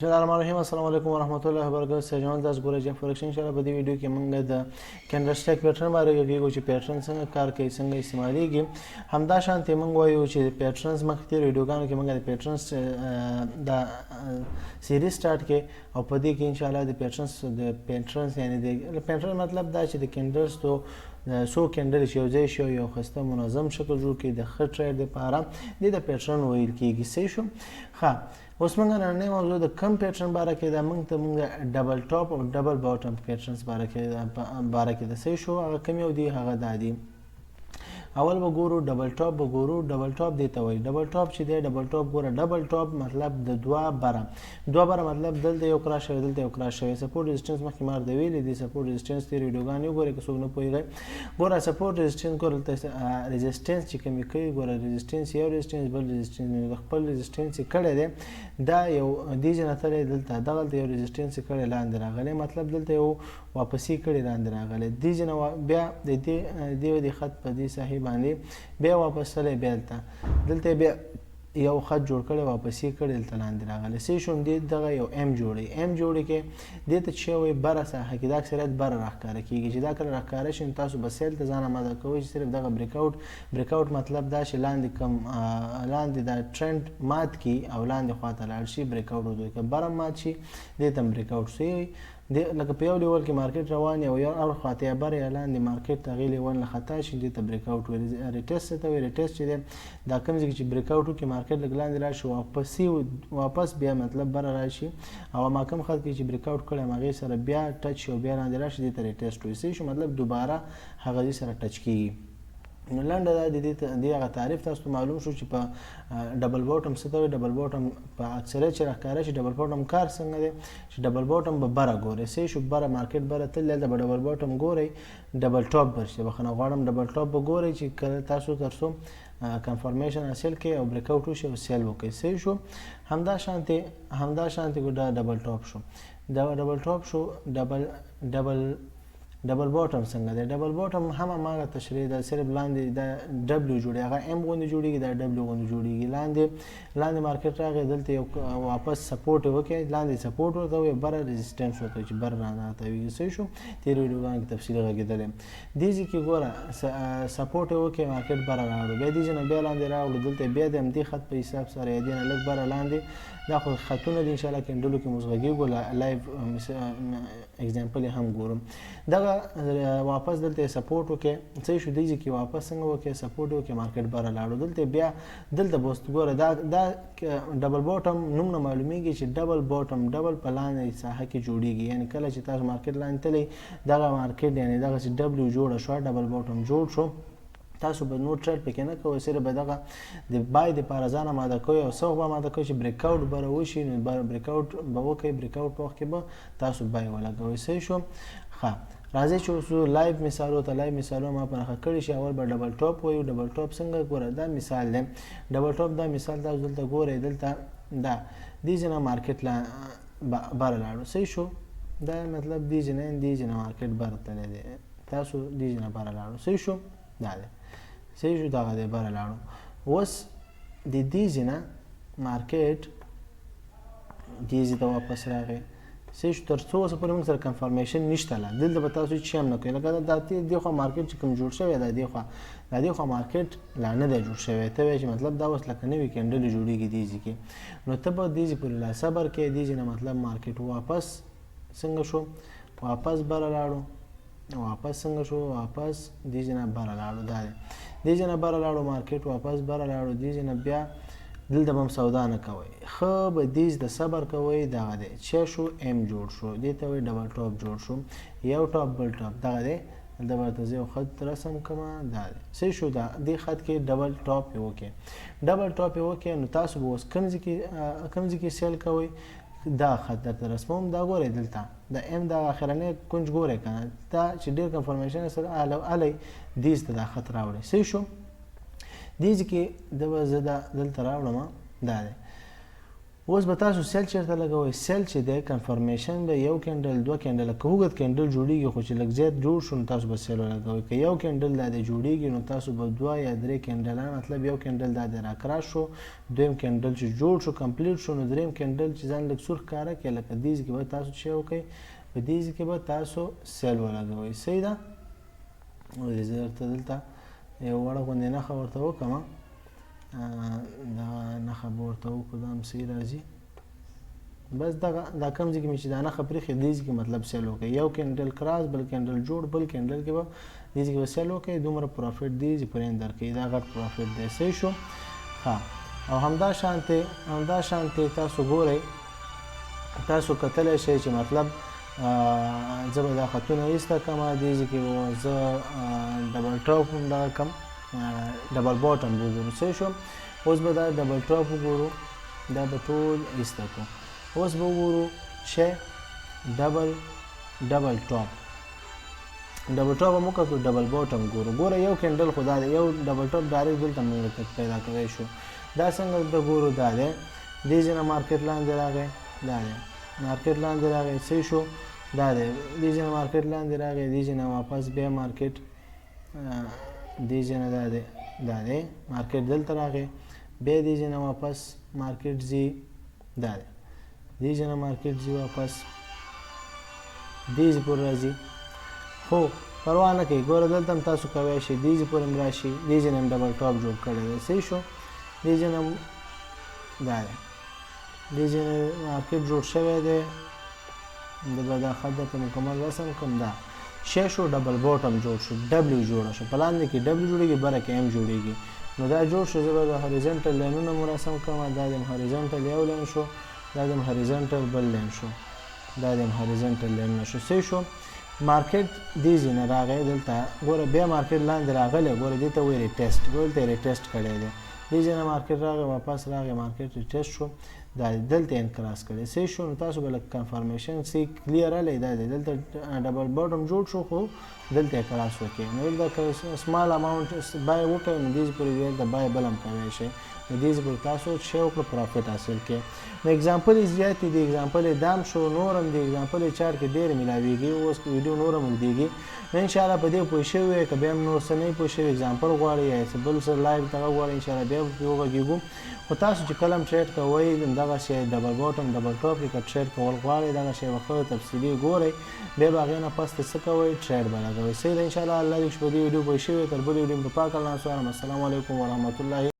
بسم الله الرحمن الرحیم. السلام علیکم ورحمت الله وبرکاته. سجان تاسو ګورئ چې فورکس. ان شاء الله په دې ویډیو کې موږ د candlestick pattern باندې غږیږو چې pattern څنګه کار کوي، څنګه استعمالیږي. همدا شان ته موږ وایو چې patterns مخکې تیر ویډیوګانو کې موږ د patterns د series start کې او په دې کې ان شاء الله د patterns، یعنی د pattern مطلب دا چې د candles تو څو candle چې یو ځای شي او یو ښایسته منظم شکل جوړ کړي، د ښه trade لپاره د pattern ویل کیږي. صحیح شو؟ ښه، اوس موږ نننۍ موضوع د کم pattern باره کې ده. موږ ته موږ double top او double bottom patterns باره کې ده. صحیح شو؟ هغه کوم یو دی؟ هغه دا دی. اول به ګورو double top به ګورو. double top دی ته وایي. double top چې دی، double top ګوره، double top مطلب د دوه بره. دوه بره مطلب دلته یو cross شوی، دلته یو cross شوی. support resistance مخکې ما درته ویلي دي. support resistance تېرې ویډیوګانې وګورئ که څوک نه پوهېږئ. ګوره، support resistance ګوره، دلته resistance چې کومې کوي، ګوره، resistance یو resistance، بل resistance، د خپل resistance یې کړی دی. دا یو دې ځای نه تللی، دلته دغلته یو resistance یې کړی، لاندې راغلی. مطلب دلته یو واپسې کړی، لاندې راغلی. دې ځای نه بیا د دې د خط په دې ساحې باندې بیا واپس تللی. بیا دلته بیا یو خط جوړ کړی، واپسې کړی، دلته لاندې راغلی. څه شو؟ دې دغه یو M جوړي، M جوړي کې دې ته چې وایي بره ساحه کې دا اکثریت بره راښکاره کېږي. چې دا کله راښکاره شي، نو تاسو به sell ته ځان آماده کوئ چې صرف دغه breakout، مطلب دا چې لاندې کم لاندې دا ټرند مات کی او لاندې خواته لاړ شي، breakout وځي. که بره مات شي، دې ته breakout شي. د لکه په یو level کې market روان او یو اړخ خواته یا بره یا لاندې market هغې level نه خطا شي، دې ته breakout وایي. retest ته وایي. retest چې دی، دا کوم ځای کې چې breakout وکړي، market لږ لاندې راشي، واپسې واپس بیا مطلب بره راشي او ما کوم خط کې چې breakout کړی، هغې سره بیا touch او بیا لاندې راشي، دې ته retest وایي. صحیح شو؟ مطلب دوباره هغه ځای سره touch کیږي. نو لنډه دا د دې دې هغه تعریف تاسو ته معلوم شو چې په double bottom څه ته وایي. double bottom په اکثریت چې راښکاره شي، double bottom کار څنګه دی چې double bottom به بره ګورئ. صحیح شو؟ بره market بره تللی، هلته به double bottom ګورئ. double top به شي، بخښنه غواړم، double top به ګورئ چې کله تاسو تر څو confirmation حاصل کړئ او breakout وشي او sell وکړئ. صحیح شو؟ همدا شانتې دا double top شو، دا double top شو. double bottom څنګه دی؟ double bottom هم هماغه تشریح ده، صرف لاندې دا W جوړي، هغه M غوندې جوړیږي، دا W غوندې جوړیږي. لاندې market راغی، دلته یو واپس support وکړي، لاندې support ورته وي، بره resistance ورته چې بره راته وي. صحیح شو؟ تېر ویډیوګانو کې تفصیلي غږېدلی. دې ځای کې ګوره، support وکړي، market بره راغلو، بیا دې ځای نه بیا لاندې راغلو. دلته بیا د همدې خط په حساب سره یا دې نه لږ بره لاندې. دا خو خطونه دي، انشاءالله candle و کې موږ غږېږو، live example هم ګورم. دغه واپس دلته support وکړي. صحیح شو؟ دې ځای کې واپس څنګه وکړي؟ support وکړي، market بره لاړو. دلته بیا دلته بوست ګوره، دا double bottom نوم نه معلومیږي چې double bottom double په لاندې ساحه کې جوړیږي. یعنی کله چې تاسو market لاندې تللی، دغه market یعنی دغه چې W جوړه شو، double bottom جوړ شو، تاسو به نور trade پکې نه کوئ. صرف به دغه د buy د پاره ځان آماده کوئ او څه به آماده کوئ چې breakout به وشي، نو breakout به وکړئ. breakout په وخت کې به تاسو buy ولګوئ. صحیح شو؟ ښه، راځئ چې اوس live مثالو ته. live مثالو ما په نښه کړی شي. اول به double top وایو. double top څنګه؟ ګوره، دا مثال دی double top. دا مثال تاسو دلته ګورئ. دلته دا دې ځای نه market لا بره لاړو. صحیح شو؟ دا مطلب دې ځای نه market بره تللی دی. تاسو دې ځای نه بره لاړو. صحیح شو؟ دا دی. صحیح شو؟ دغه دی، بره لاړو. اوس د دې ځای نه market دې ځای ته واپس راغی. صحیح شو؟ تر څو اوسه پورې موږ سره confirmation نشته لا، دلته به تاسو هیڅ هم نه کوئ. لکه دا دې خوا market چې کوم جوړ شوی، دا دې خوا market لا نه دی جوړ شوی. ته وایې چې مطلب دا اوس لکه نوې candle جوړېږي دې ځای کې، نو ته به دې ځای پورې لا صبر کوې. دې ځای نه مطلب market واپس څنګه شو؟ واپس بره لاړو. واپس څنګه شو؟ واپس دې ځای نه بره لاړو. دا دی، دې ځای نه بره لاړو، market واپس بره لاړو. دې ځای نه بیا دلته به هم سودا نه کوئ، ښه به دې د صبر کوئ. دغه دی چې شو، M جوړ شو، دې ته وایي double top جوړ شو. یو top، بل top. دغه دی، دلته به ورته زه یو خط رسم کړم. دا دی. صحیح شو؟ دا دې خط کې double top یې وکړي، double top یې وکړي. نو تاسو به اوس کوم ځای کې sell کوئ؟ دا خط درته رسموم. دا ګورئ، دلته د M دا اخرنی کنج ګورئ که نه؟ دا چې ډېر confirmation سره الی دې ته دا خط راوړئ. صحیح شو؟ دې ځای کې د به زه دا دلته راوړم. دا دی. اوس به تاسو sell چیرته لګوئ؟ sell چې دی confirmation به یو candle، دوه candle، که اوږد candle جوړیږي، خو چې لږ زیات جوړ شو نو تاسو به sell ولګوئ. که یو candle دا دی جوړیږي، نو تاسو به دوه یا درې candle ه، مطلب یو candle دا دی را cross شو، دویم candle چې جوړ شو، complete شو، نو دریم candle چې ځان لږ سور ښکاره کړي، لکه دې ځای کې به تاسو څه وکړئ؟ په دې ځای کې به تاسو sell ولګوئ. صحیح ده؟ زه درته دلته یو وړه غوندې نښه ورته وکړم. دا نښه به ورته وکړو، دا هم صحیح راځي. بس دغه دا کوم ځای کې مې چې دا نښه پرېښې، دې ځای کې مطلب sell وکړئ. یو candle cross، بل candle جوړ، بل candle کې به دې ځای کې به sell وکړئ. دومره profit دې ځای پورې درکوي، دا غټ profit دی. صحیح شو؟ ښه، او همدا شانته تاسو ګورئ، تاسو کتلی شئ چې مطلب زه به دا خطونه ایسته کړم. دې ځای کې به زه double top هم دغه کم، double bottom به وګورو. صحیح شو؟ اوس به دا double top وګورو، دا به ټول ایسته کړو. اوس به وګورو چې double top، double top هم وکړو، double bottom ګورو. ګوره، یو candle خو دا دی، یو double top direct دلته موږ پیدا کوی شو. دا څنګه دلته ګورو؟ دا دی، دې ځای نه market لاندې راغی، دا دی market لاندې راغی. صحیح شو؟ دا دی، دې ځای نه market لاندې راغی، دې ځای نه واپس بیا market دې ځای نه دا دی market دلته راغی، بیا دې ځای نه واپس market ځي، دا دی، دې ځای نه market ځي، واپس دې ځای پورې راځي، خو پروا نه کوي. ګوره، دلته هم تاسو کوی شئ، دې ځای پورې هم راشي. دې ځای نه هم double top جوړ کړی دی. صحیح شو؟ دې ځای نه هم دا دی، دې ځای نه market جوړ شوی دی. د به دا خط درته مکمل رسم کوم. دا شی شو، double bottom جوړ شو، W جوړه شو. په لاندې کې W جوړیږي، بره کې M جوړیږي. نو دا جوړ شو. زه به د horizontal line ونه مو رسم کوم. دا د horizontal یو line شو، دا د horizontal بل line شو، دا د horizontal line شو. صحیح شو؟ market دې ځای نه راغی دلته. ګوره، بیا market لاندې راغلی. ګوره، دې ته وایي retest. ګوره، دلته retest کړی دی. دې ځای نه market راغی، واپس راغی، market retest شو. دا دلته یې cross کړی. صحیح شو؟ نو تاسو به لږ confirmation سي clear علی. دا دی، دلته double bottom جوړ شو، خو دلته یې cross وکړي. نو دلته که small amount buy وکړئ، نو دې پورې بیا د buy بل هم کوی شئ. نو دې پورې تاسو څه وکړو؟ profit حاصل کړئ. نو example یې زیاتې دي. example یې دام شو، نور هم دي. example یې چارټ کې ډېر ملاویږي. اوس ویډیو نور هم اوږدېږي. نو انشاءالله په دې پوه شوي وئ. که بیا هم نور څه نه پوه شوي، example غواړئ یا څه بل څه live دغه غواړئ، انشاءالله بیا به پرې وغږېږو. خو تاسو چې کله هم trade کوئ، دغه شی double bottom، double top کې که trade کول غواړئ، دغه شی به ښه تفصیلي ګورئ، بیا به هغې نه پس ته څه کوئ؟ trade به لګوئ. صحیح ده؟ انشاءالله الله دې چې په دې ویډیو پوه شوي. تر بلې ویډیو په پاک الله سوارم. السلام علیکم ورحمت الله.